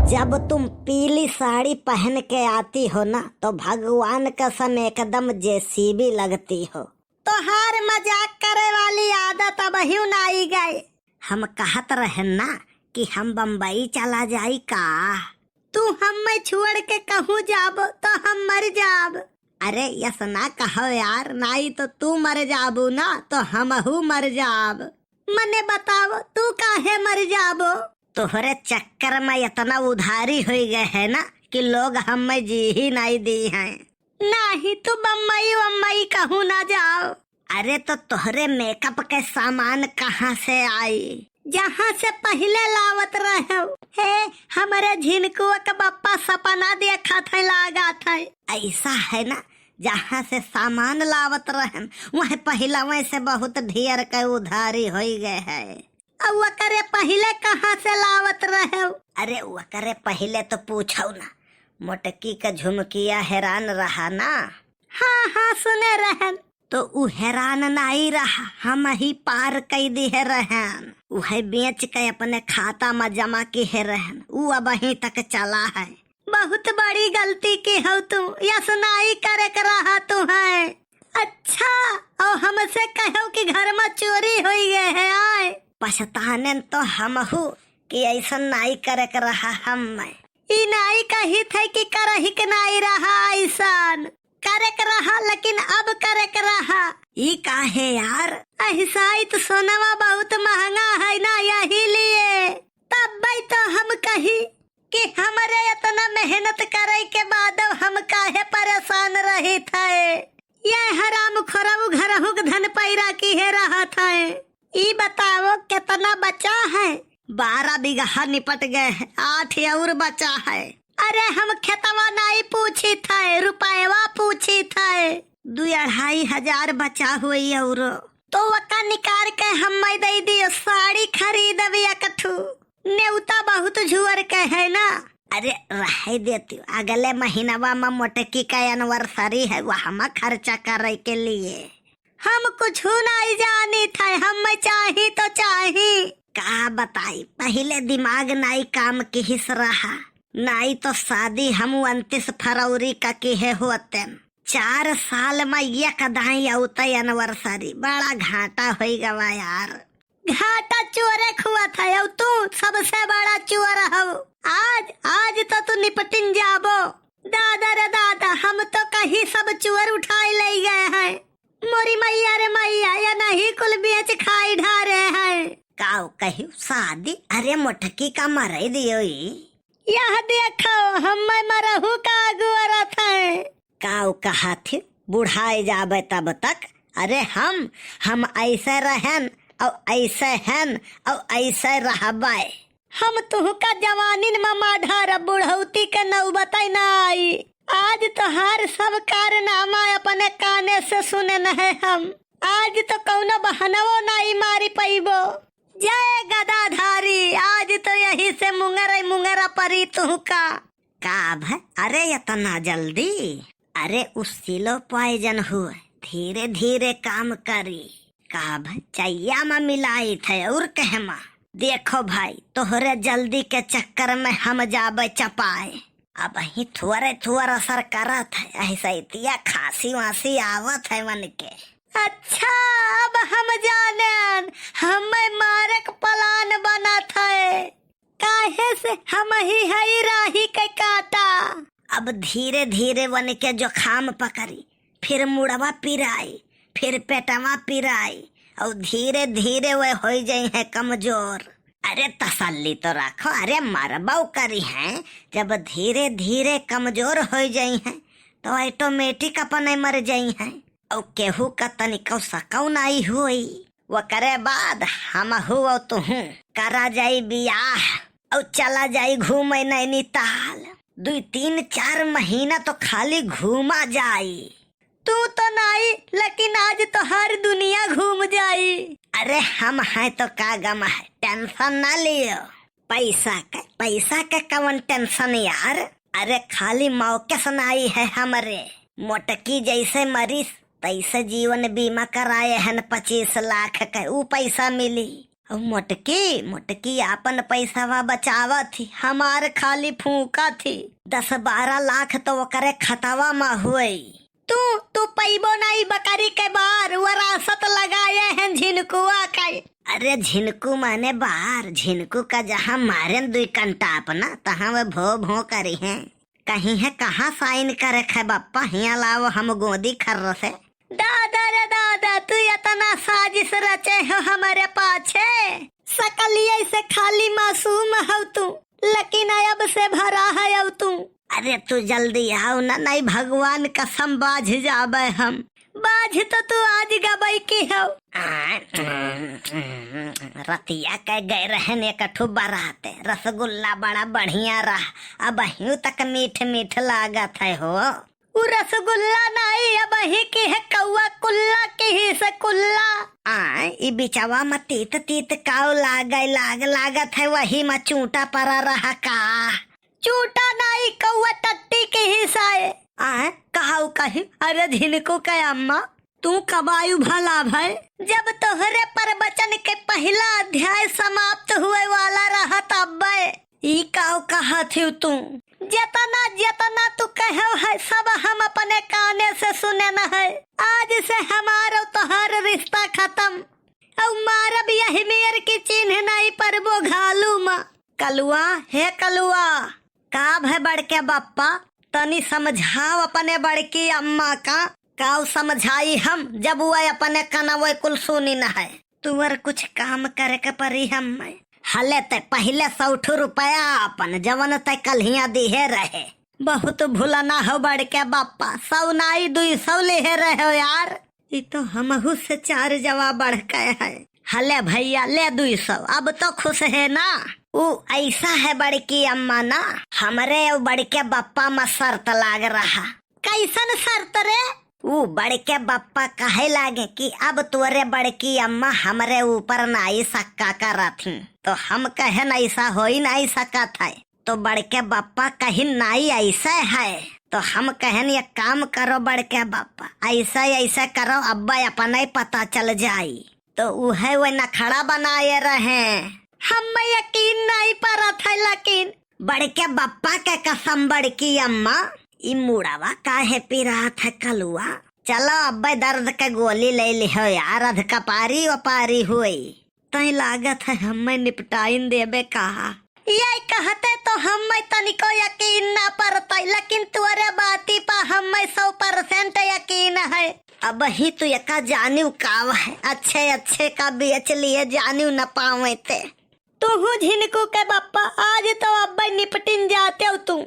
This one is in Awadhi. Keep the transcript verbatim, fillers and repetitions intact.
जब तुम पीली साड़ी पहन के आती हो ना, तो भगवान कसम एकदम जेसीबी लगती हो। तोहार मजाक करे वाली आदत अबहियो नाई गए। हम कहत रहन ना कि हम बम्बई चला जाई का? तू हम्मे छोड़ के कहूँ जाबो तो हम मर जाब। अरे, यस ना कहो यार, नाई तो तू मर जाबू ना, तो हमहू मर जाब। मने बताओ, तू काहे मर जाबो? तोहरे चक्कर में इतना उधारी होई गए है ना कि लोग हम्मे जी ही नाई दी हैं। नाही, तू बम्बई वम्बई कहूँ ना जाओ। अरे, तो तोहरे मेकअप के सामान कहाँ से आई? जहाँ से पहिले लावत रहेव। हे, हमरे झिनकुआ के बप्पा सपना देखत है, लागत है। ऐसा है ना, जहाँ से सामान लावत रहन, वह पहिलवे से बहुत ढेर के उधारी होई गए है। अब ओकरे पहिले कहाँ से लावत रहेव? अरे, ओकरे पहिले तो पूछो ना, मोटकी का झुमकिया हेरान रहा ना। हाँ, हाँ, सुने रहन। तो उ हेरान नाई रहा, हम ही पार कई दिहे रहन। उहे बेच के अपने खाता में जमा किहे रहन, उ अबहीं तक चला है। बहुत बड़ी गलती की हो तू, यस नाई करे के रहा तू है। अच्छा, और हमसे कहो कि घर में चोरी होई गए है आए। पछताने तो हम हूँ कि ऐसा नाई करे के रहा हम। ई नाई कही थे कि करही के नाई रहा ऐसन। करे के रहा, लेकिन अब करे के रहा। ई काहे यार? अहिसाई तो सोनवा बहुत महंगा है ना, यही लिए। तब तो हम कही कि हमरे इतना मेहनत करे के बाद हम काहे परेशान रही थे। ये हराम खोरऊ घरहू के धन पैरा किहे रहत है। ई बताओ, कितना बचा है? बारह बीघा निपट गए हैं, आठ और बचा है। अरे, हम खेतवा नाई पूछी थे, रुपयवा पूछी थे। दू अढ़ाई हजार बचा हुई औरो। तो वका निकाल के हम्मे दे दियो, साड़ी खरीदब एक ठू। नेउता बहुत झुअर के है ना। अरे, रहे देती, अगले महीनवा में मोटकी का एनिवर्सरी है, वह में खर्चा करे के लिए। हम कुछ नाई जानी थे, हम चाही तो चाही। का बताई, पहिले दिमाग नाई काम किहिस रहा, नाई तो शादी हम उनतीस फरवरी का किहे होतेन। चार साल में एक दाई औते एनिवर्सरी, बड़ा घाटा होई गवा यार। घाटा चोरे खुआ था, औ तू सबसे बड़ा चोर हो। आज, आज तो तू निपटिन जाबो। दादा रे दादा, हम तो कहीं सब चोर उठाए ले गए हैं। मोरी मैया रे मैया, या नहीं कुल बेच खाई ढारे हैं। काऊ कहियो शादी? अरे मोटकी का मरे दियो ई। यह देखो, हम्मे मरहू का अगुअरत है। काऊ कहा थी, बुढ़ाए जाबे तब तक? अरे हम, हम ऐसे रहन, और ऐसे हन, और ऐसे रहबे। हम तुहका जवानिन में मार ढारब, बुढ़ौती के नौबतै ना आई। आज तोहार सब कारनामा अपने काने से सुनेन है हम। आज तो कौनो बहनवो नाई मारी पइबो। जय गदाधारी, आज तो यही से मुंगरै मुंगरा परी तुहका। का भै? अरे इतना जल्दी? अरे उ slow poison हुए, धीरे धीरे काम करी। का भै? चैया में मिलाई थे और कहमा। देखो भाई, तोहरे जल्दी के चक्कर में हम जाबे चपाए। अबहीं थोरे थोर असर करत है, अहिसैतिया खांसी वांसी आवत है मन के। अच्छा, अब हम जानेन, हम्मे मारे के plan बनत है, काहे से हमही हई राही के कांटा। अब धीरे धीरे वन के जुखाम पकड़ी, फिर मुड़वा पिराई, फिर पेटवा पिराई, और धीरे धीरे वे होई जइहैं कमजोर। अरे तसल्ली तो रखो, अरे मरबौ करिहैं, जब धीरे धीरे कमजोर होई जइहैं तो automatic अपने मर जइहैं, और केहू का तनिको सकौ नाई होई। ओकरे बाद हमहू और तुहू करा जाई बियाह और चला जाई घूमे नैनीताल। दुई तीन चार महीना तो खाली घूमा जाई। तू तो नाई, लेकिन आज तोहार दुनिया घूम जाई। अरे हम हैं तो का गम है, tension ना लियो। पैसा के, पैसा के कवन tension यार? अरे खाली मौके से नाई है हमरे। मोटकी जैसे मरीस तैसे जीवन बीमा कराए हन पच्चीस लाख के, ऊ पैसा मिली। अब मोटकी, मोटकी आपन पैसवा बचावत ही, हमार खाली फूंकत ही। दस बारह लाख तो ओकरे खतवा मा हुई। तू, तू पइबो नाई बकरी के बार, वरासत लगाए हैं झिनकुआ के। अरे झिनकू माने बार, झिनकू का जहाँ मारेन दुई कंटाप ना, तहाँ वे भो भो करी हैं। कहीं है कहाँ साइन करे खे बप्पा, हियाँ लाओ हम गोदी खर्र से। दादा रे दादा, तू इतना साजिश रचे हो हमरे पाछे। सकलिये से खाली मासूम हो तू, लेकिन अब से भरा है अब तू। अरे तू जल्दी आओ ना, नहीं भगवान कसम बाझ जाबे हम। बाझ तो तू आज गबई की हो। रतिया के गए रहन एक ठो बराते, रसगुल्ला बड़ा बढ़िया रहा, अब अहियों तक मीठ मीठ लागत है हो। उ रसगुल्ला नाई, अब अही की है कौआ कुल्ला की ही से कुल्ला। आ, ई बिचवा में तीत तीत काव लागे लाग लागत है, वही में चूटा परा रहा का। चूटा नाई, कौआ टट्टी की ही साए। आ, कहाऊ कही, अरे झिनकू के अम्मा, तू कब आयु भला भय? जब तोहरे प्रवचन के पहिला अध्याय समाप्त हुए वाला रहा तब्बे। ई काव कहत हिउ तू? जेतना, जेतना तू कहो है, सब हम अपने काने से सुनेन है। आज से हमार अउ तोहार रिश्ता खतम। अउ मारब यही मेर की चिन्ह नाई परबो घालू मा। कलुआ, हे कलुआ, का भय बड़के बप्पा, तनी समझाव अपने बड़की अम्मा का। काव समझाई हम, जब वह अपने कनवे कुल सुनिन है। तुअर कुछ काम करे के परी हम्मे। हले ते पहिले सौ ठो रुपया अपन, जवन ते कल्हिया दिहे रहे। बहुत भुलना हो बड़के बप्पा, सौ नाई दुई सौ लिहे रहे हो यार। ई तो हमहू से चार जवा बढ़ के है। हले भैया, ले दुई सौ, अब तो खुश है ना? ऊ ऐसा है बड़की अम्मा ना, हमरे अउ बड़के बप्पा मा शर्त लाग रहा। कैसन शर्त रे? ऊ बड़के बप्पा कहे लागे कि अब तोरे बड़की अम्मा हमरे ऊपर नाई शक्का करत ही। तो हम कहेन ऐसा होई नाई सकत है। तो बड़के बप्पा कहिन नाई ऐसे है। तो हम कहेन एक काम करो बड़के बप्पा, ऐसे ऐसे करो, अब्बे अपने पता चल जाई। तो उहे वो नखड़ा बनाए रहे। हम्मे यकीन नाई परत है, लेकिन बड़के बप्पा के कसम बड़की अम्मा, ई मुड़वा काहे पिरात है कलुआ? चलो अब्बे दर्द के गोली ले लिहो यार, अध कपारी वपारी हुई। तई लागत है हम्मे निपटाइन देबे कहा। ये कहते तो हम्मे तनिको यकीन ना परतई, लेकिन तोरे बाती पा हम्मे सौ परसेंट यकीन है। अबही तू एका जानिउ काव है, अच्छे अच्छे का बेच लिए जानिउ न पावे ते। तुहू झिनकू के बप्पा, आज तो अब्बे निपटिन जातेउ तू।